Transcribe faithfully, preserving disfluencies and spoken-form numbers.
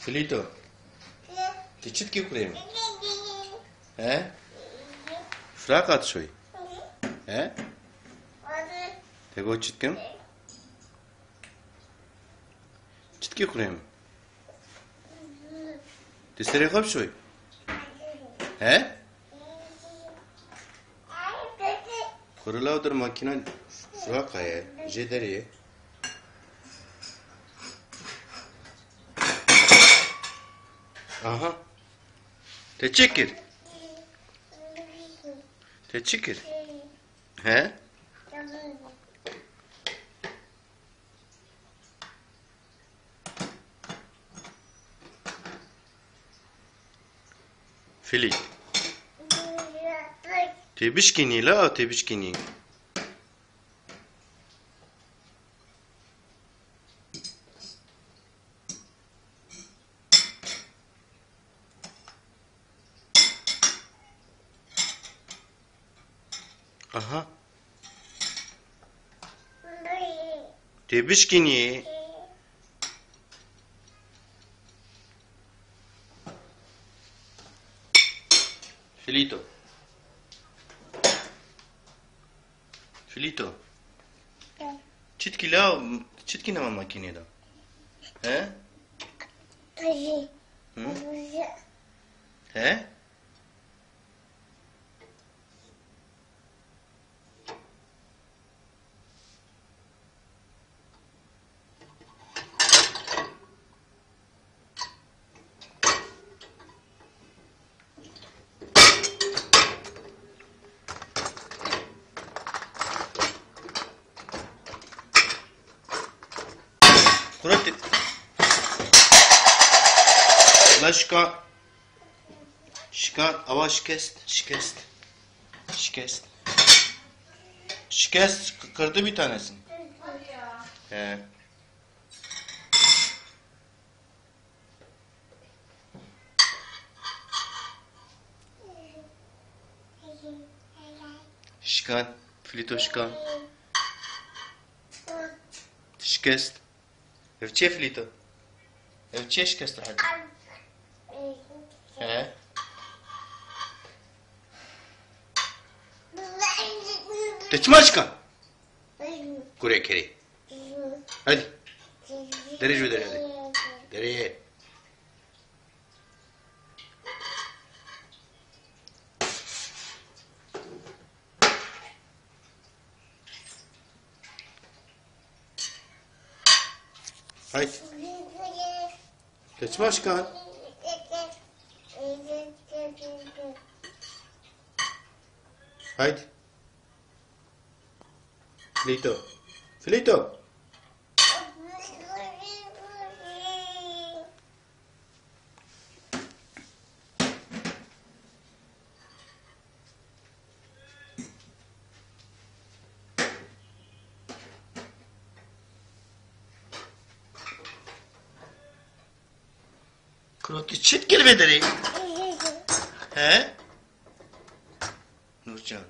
Filîto. Tu çi dikî kurê min? He? Firaqa tu şoyî? He? Te got çi dikim? Çi dikî kurê min? Tu serê xwe bişoyî? He? Kurila dir makîna firaqa ye, jê derê ye. Aha. Te çi kir? Te çi kir? He? Filî. Tê bişkînî la, tê bişkînî. Aha. Tê bişkînî. Filîto. Filîto. Çitkî la, çitkî nema makînê de? He? Hı? He? Kuret. Laşka. Şikar, ava şikest, şikest. Şikest. Şikest, kırdı bir tanesini. He. Şikan, Filîto şikan. Şikest. Ev çi ye Filîto? Ev çi ye şikest hadi? He? Te çima şikan? Kurê kerê. Hadi. Derê ji derê hadi. Derê. Haydi. Te çima şikan? Haydi. Filîto. Filîto. Kuro, tu çi dikir vê derê? He? Nurcan.